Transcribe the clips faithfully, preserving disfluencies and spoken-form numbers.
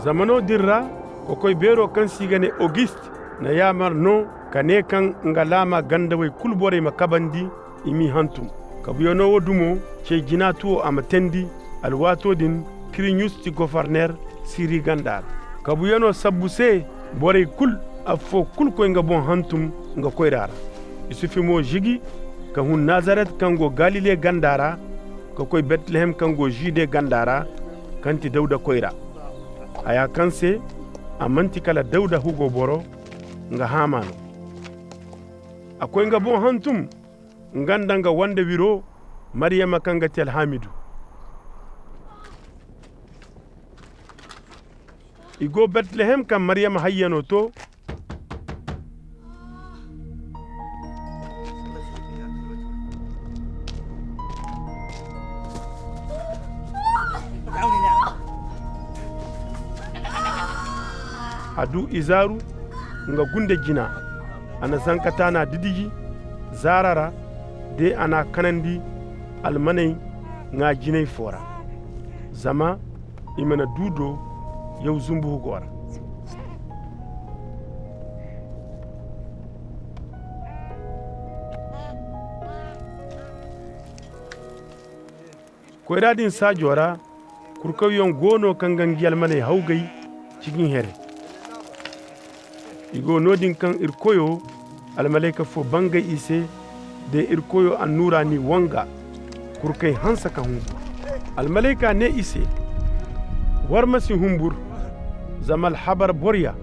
Zama no-din ra, kokoy beeroo kaŋ se i ga ne ogist na yaamar no ka ne kaŋ nga laama gandawey kul borey ma kabandi, i m'i hantum. Kabuyanoo woo dumo, ce jinaatuwoo a ma teendi. Alwaatoo din, kiriɲus ti goforner siri ganda ra. Kabuyanoo sabbu se, borey kul, affoo kul koy nga boŋ hantum nga koyraa ra. Isufi mo žigi ka hun nazaret kaŋ go galile ganda ra, ka koy betlehem kaŋ go žude ganda ra, kaŋ ti dawuda koyraa. Haya kaŋ se a man'ti kala dawuda hugo boro, nga haama no. A koy nga boŋ hantum, nga nda nga wande wiroo, mariyama kaŋ ga ti alhaamidu. I go betlehem ka mariyama hayyanoo too. A duu izaaru nga gunde jina. A na zankataana didiji zaara ra, de a n'a kanandi almaney ŋaa jinay foo ra, zama i mana duu do yaw zunbu hugo ra. Koyraa din saajoo ra, kurkawyaŋ go no kaŋ ga ngi almaney hawgay cikin here. I go no-din kaŋ ir koyoo almalayka foo bangay i se, de ir koyoo annuura n'i wanga. Kurkay hanse ka hunbur. Almalayka nee i se, war ma si hunbur, zama alhabar borya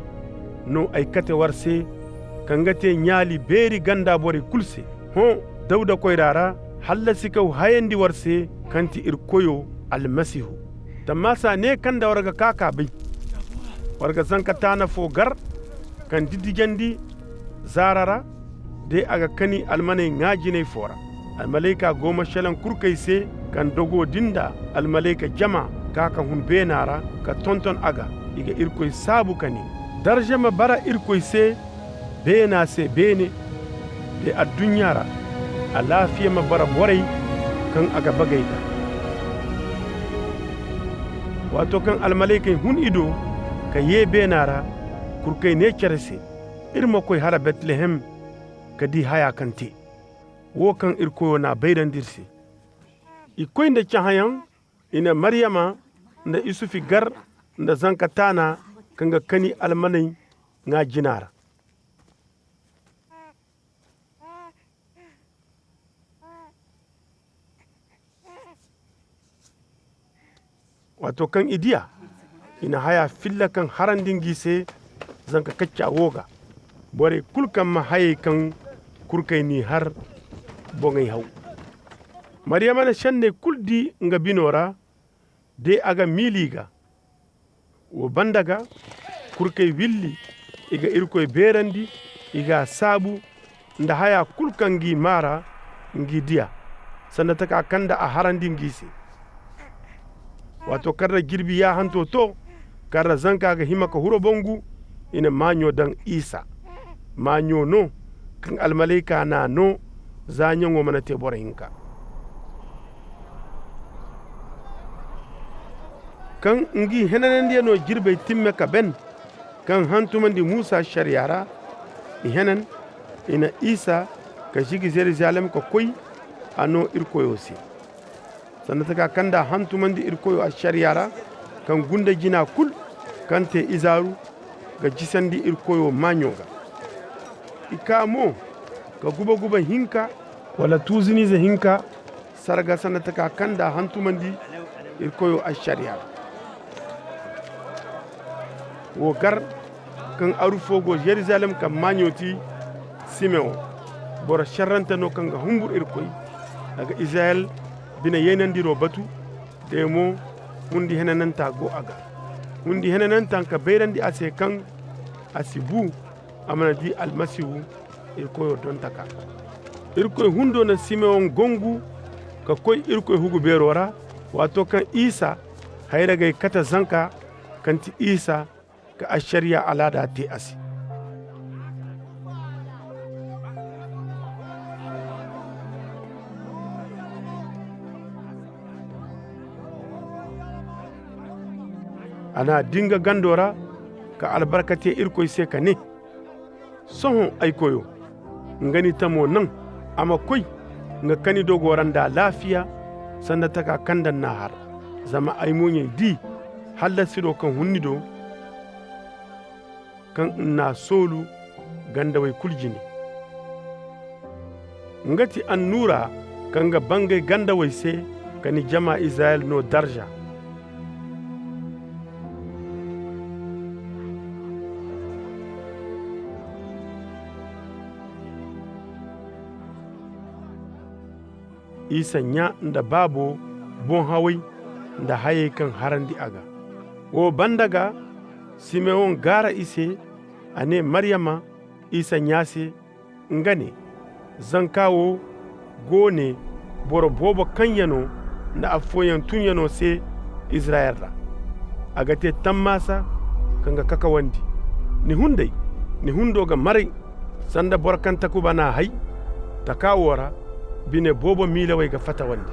no ay kate war se, kaŋ ga tee ɲaali beeri ganda borey kul se. Hõ, dawuda koyraa ra, hallasikaw hayandi war se, kaŋ ti ir koyoo almasihu. Tammaasa nee kaŋ nda war ga kaa k'a bay, war ga zanka taana foo gar, kaŋ didijandi zaara ra, de a ga kani almaney ŋaa jinay foo ra. Almalayka go ma šelaŋ kurkey se, kaŋ dogoo din nda almalayka jama kaa ka hun beenaa ra, ka tonton a ga. I ga irkoy saabu ka nee, darže ma bara irkoy se, beenaa se beene, de adduɲɲa ra alaafiya ma bara borey kaŋ a ga bagay ga. Waatoo kaŋ almalaykey hun i do ka yee beenaa ra, kurkey nee cere se, ir ma koy hala betlehem ka dii hayaa kaŋ tee, woo kaŋ irkoyoo n'a bayrandi ir se. I koy nda cahãyaŋ, i na maryama nda isufi gar nda zanka taanaa kaŋ ga kani almaney ŋaa jinaa ra. Waatoo kaŋ i dii a, i na hayaa filla kaŋ harandi ngi se zanka kaccaa woo ga. Borey kul kaŋ ma hayey kaŋ kurkey n'i har, boŋey haw. Maryama na šenney kul dii nga binoo ra, de a ga miili i ga. Woo banda ga, kurkey willi, i ga irkoy beerandi, i g'a saabu nda hayaa kul kaŋ ngi maara, ngi diya, sanda takaa kaŋ nda a harandi ngi se. Waatoo kaŋ ra jirbi yaahantoo too, kaŋ ra zanka ga hima ka huru bongu, i na maaɲo daŋ isa. Maaɲo no kaŋ almalayka n'a noo, za ɲaŋo mana tee boro hinka. Kaŋ ngi henanandiyanoo jirbey timme ka ben, kaŋ hantumandi muusa ašariyaa ra, i henan, i na isa ka žigi yerusalem ka koy, a noo ir koyoo se. Sanda takaa kaŋ nda a hantumandi ir koyoo ašariyaa ra, kaŋ gunda jinaa kul kaŋ tee izaaru, ga jisandi ir koyoo maaɲo ga. I kaa mo, ka guba-guba hinka, wala tuuzuniize hinka, sarga sanda takaa kaŋ nda a hantumandi ir koyoo ašariyaa ra. Woo gar, kaŋ aru foo go yerusalem kaŋ maaɲo ti simewon, boro šerrante no kaŋ ga hunbur irkoy. A ga izirayel bine yaynandiroo batu, de mo, hundi henanantaa go a ga. Hundi henanantaa ka bayrandi a se kaŋ a si buu, a mana dii almasihu, ir koyoo dontakaa. Irkoy hundoo na simewon gongu, ka koy irkoy hugu beeroo ra, waatoo kaŋ isa, hayragey kate zanka, kaŋ ti isa, ka ašariyaa alaadaa tee a se. A na di nga gando ra, ka albarka te irkoy se ka ne, sohõ ay koyo, nga ni tamo naŋ, a ma koy nga kani dogo ra nda alaafiya, sanda taka kaŋ nda n'na har. Zama ay muuɲey di hallasi do kaŋ hun ni do, kaŋ n'na soolu gandawey kul jine. Nga ti annuura kaŋ ga bangay gandawey se, ka ni jama izirayel no darja. Isa ɲaa nda baabo boŋ haway nda hayey kaŋ harandi a ga. Woo banda ga, simewoŋ gaara i se, a nee maryama, isa ɲaa se, nga ne, zanka woo go ne boro boobo kaŋyano nda affooyaŋ tunyano se izirayel ra. A ga te tammaasa kaŋ ga kakawandi. Ni hunday, ni hundo ga maray, sanda boro kaŋ takuba n'a hay. Taka woo ra, bine boobo miilawey ga fatawandi.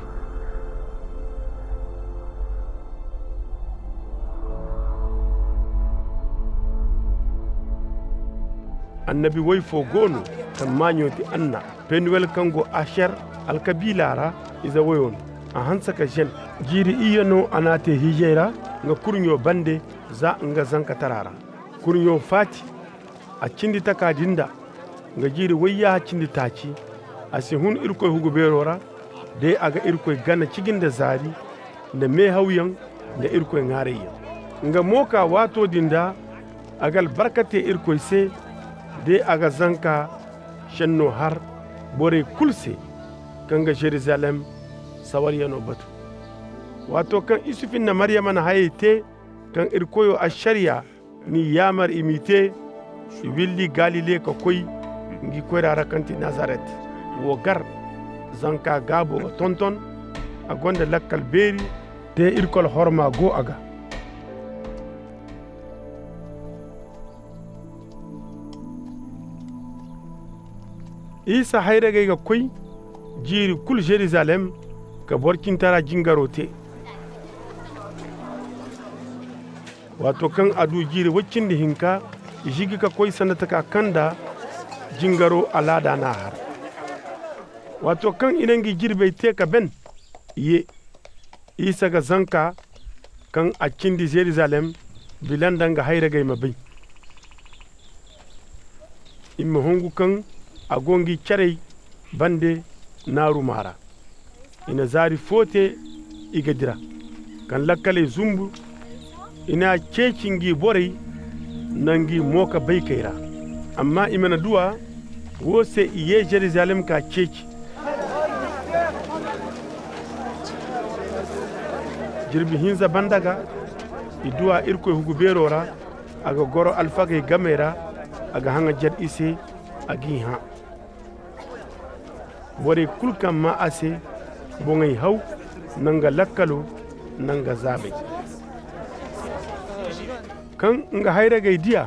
Annabi woy foo go no, kaŋ maaɲo ti anna, penuwel kaŋ go ašer alkabiila ra, ize woyo no. A hanse ka žen. Jiiri iyye no a n'a te hiijay ra, nga kurɲo bande, za nga zankatara ra. Kurɲo faati, a cindi taka din nda nga jiiri woyyaaha cindi taaci. A si hun irkoy hugu beeroo ra, de a ga irkoy gana ciji nda zaari, nda meehawyaŋ, nda irkoy ŋaarayyaŋ. Nga mo ka waatoo din ra, a ga albarka te irkoy se, de a ga zanka šennoo har borey kul se, kaŋ ga žerizalem sawaryanoo batu. Waatoo kaŋ isufin na maryama na hayey te, kaŋ irkoyoo ašariya n'i yaamar i m'i te, i willi galile ka koy ngi koyra ra kaŋ ti nazaret. Woo gar, zanka gaaboo ga tonton. A gonda lakkal beeri, te irkoy alhorma go a ga. Isa hayragey ga koy jiiri kul žerizalem, ka boro cintara jingaroo te. Waatoo kaŋ a duu jiiri woy cindi hinka, i žigi ka koy sanda taka kaŋ nda jingaroo alaada n'a har. Waatoo kaŋ i na ngi jirbey te ka ben, i yee. Isa ga zanka kaŋ a cindi žerizalem, bila nda nga hayragey ma bay. I ma hungu kaŋ a go ngi carey bande naarumaa ra. I na zaari foo te i ga dira. Kaŋ lakkaley zumbu, i n'a ceeci ngi borey nda ngi mooka baykey ra. Amma i mana duw'a woo se, i yee žerizalem k'a ceeci. Jirbi hinza banda ga, i duw'a irkoy hugu beeroo ra. A ga goro alfagey gamey ra, a ga haŋajer i se, a g'i hã. Borey kul kaŋ maa a se, boŋey haw nda nga lakkaloo nda nga zaabey. Kaŋ nga hayragey dii a,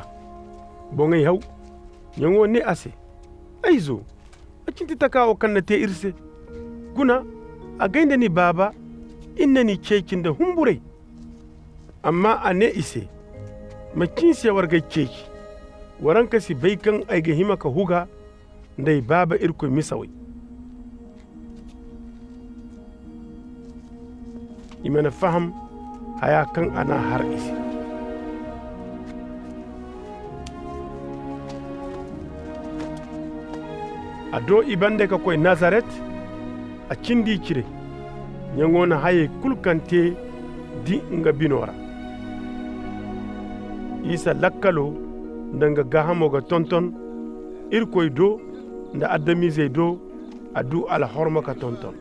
boŋey haw. Ɲaŋo nee a se, ay izo, a cinti taka woo kaŋ na te ir se. Guna, agay nda ni baaba, ir na ni ceeci nda humburay. Amma a nee i se, macin se war g'ay ceeci? Waranka si bay kaŋ ay ga hima ka huga nda ay baaba irkoy misawey? I mana faham hayaa kaŋ a n'a har i se. A doo i bande ka koy nazaret. A cindi i cire. Ɲaŋo na hayey kul kaŋ te di nga binoo ra. Isa lakkaloo nda nga gaahamoo ga tonton irkoy do nda adamizey do. A duu alhorma ka tonton.